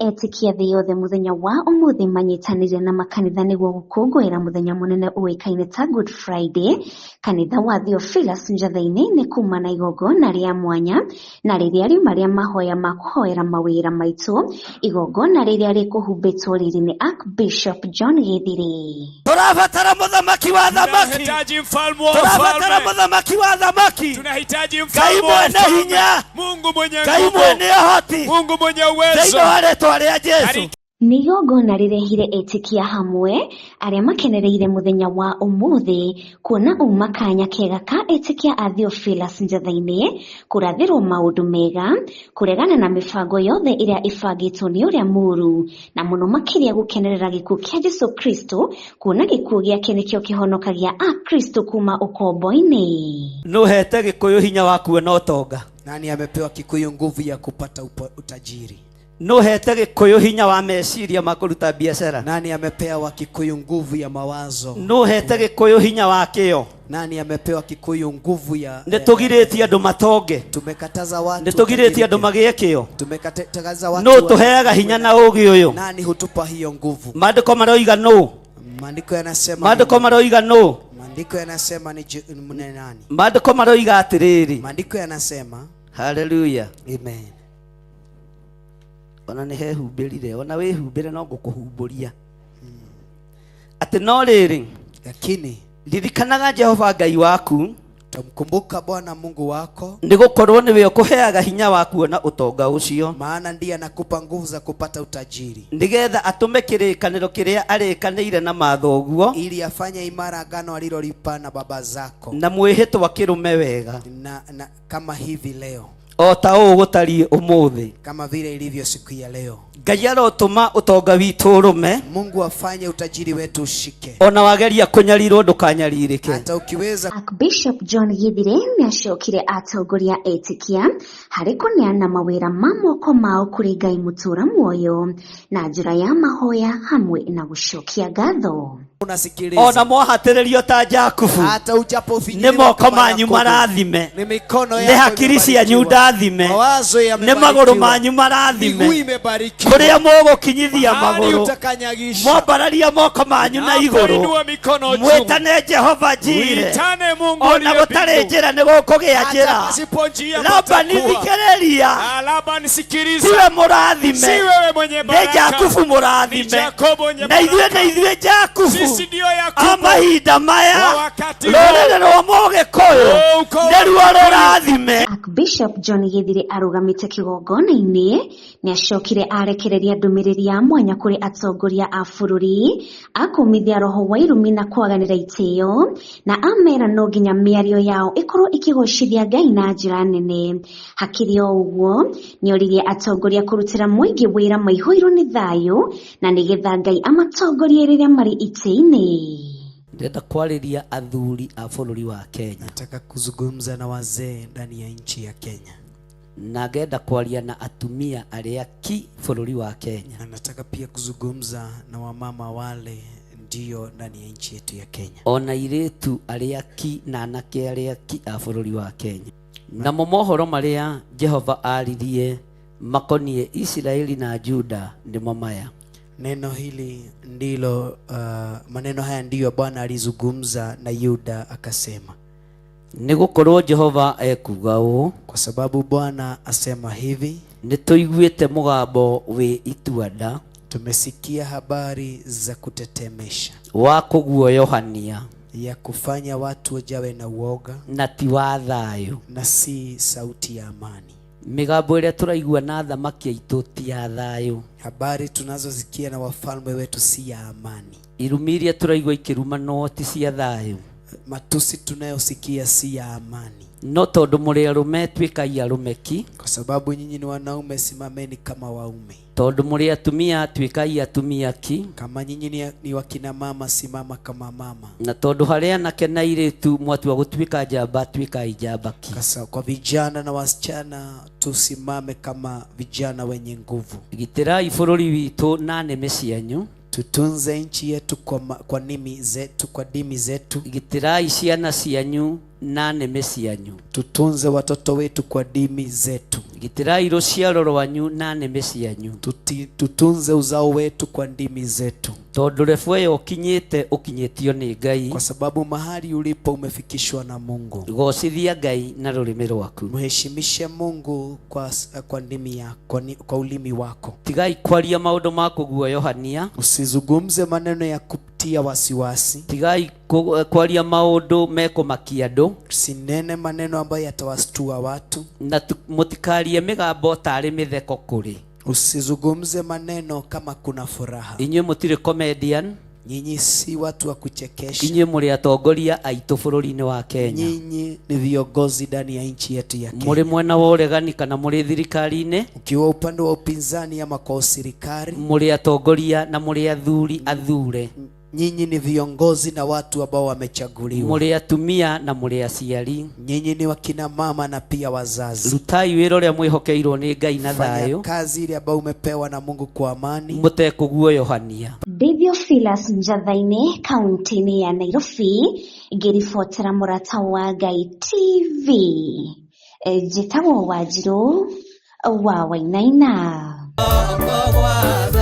Etĩkia thĩ yothe mũthenya wa ũmũthĩ manyitanĩire na makanitha nĩguo gũkũngũĩra mũthenya mũnene ũĩkaine ta Good Friday. Kanitha wa Theophilus Njathai-inĩ nĩ kuma na igongona rĩa mwanya na rĩrĩa riuma rĩa mahoya ma kũhoera mawĩra maitũ, igongona rĩrĩa rĩkũhumbĩtwo riri nĩ Archbishop John Gĩthiri. Tũrabatara mũthamaki wa thamaki. Tunahitaji mfalme wa Tũrabatara wafalme. mũthamaki wa thamaki. Tunahitaji Ngai mfalme wa mwene wafalme. hinya. Mungu mwenye Ngai nguvu. mwene ũhoti. Mungu mwenye Thĩinĩ uwezo. wa rĩtwa rĩa Jesu. Katika Nĩ igongona rĩrehire etĩkia hamwe arĩa makenereire mũthenya wa ũmũthĩ kuona uma kanya kega ka etĩkia a Theophilus Njathai-inĩ kũrathĩrwo maũndũ mega, kũregana na mĩbango yothe ĩrĩa ĩbangĩtwo nĩ ũrĩa mũũru, na mũno makĩria gũkenerera gĩkuũ kĩa Jesũ Kristo kuona gĩkuũ gĩake nĩkĩo kĩhonokagia akristo kuma ũkombo-inĩ. Nũhete Gĩkũyũ hinya wa kuona ũtonga. Nani amepewa Kikuyu nguvu ya kupata utajiri? Nũhete Gĩkũyũ hinya wa meciria ma kũruta biacara. Nani amepea Wakikuyu nguvu ya mawazo? Nũhete Gĩkũyũ hinya wa kĩyo. Nani amepewa Kikuyu nguvu ya Nĩ tũgirĩtie andũ matonge. Tumekataza watu Nĩ tũgirĩtie andũ watajirike. magĩe kĩyo. Tumekataza watu Nũ tũheaga hinya na ũũgĩ ũyũ. Nani hutupa hiyo nguvu? Maandĩko maroiga nũ. Maandiko yanasema Maandĩko maroiga nũ. Maandiko yanasema ni ni nani? Maandĩko maroiga atĩrĩrĩ. Maandiko yanasema Haleluya. amen. Ona nĩ hehumbĩrire, ona wĩhumbĩre no ngũkũhumbũria. Atĩ no rĩrĩ, Lakini ririkanaga Jehova Ngai waku, utamkumbuka Bwana Mungu wako, nĩ gũkorwo nĩwe ũkũheaga hinya wa kuona ũtonga ũcio, maana ndiye anakupa nguvu za kupata utajiri, nĩgetha atũme kĩrĩkanĩro kĩrĩa arĩkanĩire na mathoguo ili afanye imara agano alilolipa na baba zako, na mwĩhĩtwa kĩrũme wega, na kama hivi leo, o ta ũũ gũtariĩ ũmũthĩ. kama vile ilivyo siku ya leo. Ngai arotũma ũtonga witũ ũrũme, Mungu afanye utajiri wetu ushike, ona wageria kũnyarirwo ndũkanyarirĩke. hata ukiweza Archbishop John Githire nĩacokire atongoria etĩkia harĩ kũneana mawĩra ma moko mao kũrĩ Ngai mũtũũra muoyo na njĩra ya mahoya hamwe na gũcokia ngatho. unasikiliza, Ona mwahatĩrĩrio ta Jakubu, hata ujapofinyiliwa nĩ moko kama manyu Yakobo, marathime, ni mikono nĩ yako hakiri cianyu imebarikiwa, ndathime, mawazo nĩ magũrũ yamebarikiwa, manyu miguu marathime, imebarikiwa, kũrĩa mũgũkinyithia mahali magũrũ, utakanyagisha, mwambararia moko manyu na igũrũ, Unapoinua mikono juu. mwĩtane Jehova Jire. Uitane Mungu Ona aliye gũtarĩ mbingu. njĩra nĩ gũkũgĩa Hata njĩra. pasipo njia Labani patakuwa. thikĩrĩria, Ah, Labani sikiliza. tiwe mũrathime, Si wewe mwenye nĩ baraka. Jakubu Ni mũrathime, Yakobo mwenye na ithuĩ baraka. nĩ ithuĩ Jakubu Sisi ndio a Yakobo. mahinda maya, Wa wakati huu. rũrĩrĩ rwa Mũgĩkũyũ Oh, ukoo wa nĩruo Gĩkũyũ. rũrathime. Archbishop John Githire arũgamĩte kĩgongona-inĩ nĩacokire arekereria ndũmĩrĩri ya mwanya kũrĩ atongoria a bũrũri akũmithia roho wa irumi na kwaganĩra itĩo na amera no nginya mĩario yao ĩkorwo ĩkĩgocithia Ngai na njĩra nene. Hakĩrĩ o ũguo nĩoririe atongoria kũrutĩra mũingĩ wĩra maihũirwo nĩ thayũ na nĩgetha Ngai amatongorie rĩrĩa marĩ itĩ-inĩ. Ndĩrenda kwarĩria athuri a bũrũri wa Kenya. Nataka kuzungumza na wazee ndani ya nchi ya Kenya, na ngenda kwaria na atumia arĩa ki bũrũri wa Kenya. na nataka pia kuzungumza na wamama wale ndio ndani ya nchi yetu ya Kenya, ona airĩtu arĩa ki na anake arĩa ki a bũrũri wa Kenya. Namo mohoro marĩa Jehova aririe makoniĩ Isiraeli na Juda nĩmo maya. Neno hili ndilo, maneno haya ndiyo Bwana alizungumza na Yuda akasema, Nĩ gũkorwo Jehova ekuuga ũũ, kwa sababu Bwana asema hivi, nĩ tũiguĩte mũgambo wĩ itua-nda tumesikia habari za kutetemesha, wa kũguoyohania ya kufanya watu wajawe na uoga, na ti wa thayũ. na si sauti ya amani. Mĩgambo ĩrĩa tũraigua na athamaki aitũ ti ya thayũ. Habari tunazosikia na wafalme wetu si ya amani. Irumi iria tũraigua ikĩrumanwo ti cia thayũ. Matusi tunayosikia si ya amani. No tondũ mũrĩ arũme tuĩkai arũme ki, Kwa sababu nyinyi ni wanaume, simameni kama waume. tondũ mũrĩ atumia tuĩkai atumia ki, Kama nyinyi ni wakina mama, simama kama mama. na tondũ harĩ anake na airĩtu mwatua gũtuĩka njamba tuĩkai njamba ki. Kasa, kwa vijana na wasichana tusimame kama vijana wenye nguvu. Gitĩrai bũrũri witũ na nĩmĩ cianyu, Tutunze nchi yetu kwa nimi zetu, kwa dimi zetu. Gitĩrai ciana cianyu Na nĩmĩ cianyu. Tutunze watoto wetu kwa dimi zetu. Gitĩrai rũciaro rwanyu na nĩmĩ cianyu. Tutunze uzao wetu kwa ndimi zetu, tondũ rebu ĩyo ũkinyĩte ũkinyĩtio nĩ Ngai. Kwa sababu mahali ulipo umefikishwa na Mungu. Gocithia Ngai na rũrĩmĩ rwaku. Mheshimishe Mungu kwa ndimi yako, kwa ulimi wako. Tigai kwaria maũndũ ma kũguoyohania. Usizungumze maneno ya kutia wasiwasi. Tigai kwaria maũndũ mekũmakia andũ. Usinene maneno ambayo yatawastua watu. Na mũtikarie mĩgambo tarĩ mĩtheko kũrĩ. Usizungumze maneno kama kuna furaha. Inyuĩ mũtirĩ comedian. Nyinyi si watu wa kuchekesha. Inyuĩ mũrĩ atongoria aitũ bũrũri-inĩ wa Kenya. Nyinyi ni viongozi ndani ya nchi yetu ya Kenya. Mũrĩ mwena wa ũregani kana mũrĩ thirikari-inĩ. Ukiwa upande wa upinzani ama kwa serikali, mũrĩ atongoria na mũrĩ athuri athure. Nyinyi ni viongozi na watu ambao wamechaguliwa. Mũrĩ atumia na mũrĩ aciari. Nyinyi ni wakina mama na pia wazazi. Rutai wĩra ũrĩa mwĩhokeirwo nĩ Ngai na Fanya thayũ. kazi ile ambayo umepewa na Mungu kwa amani. Mũtekũguoyohania. Theophilus Njathaini kaunti-inĩ ya Nairobi ngĩribotera Mũrata wa Ngai TV. Njĩtagwo Wanjirũ wa Wainaina. Kwa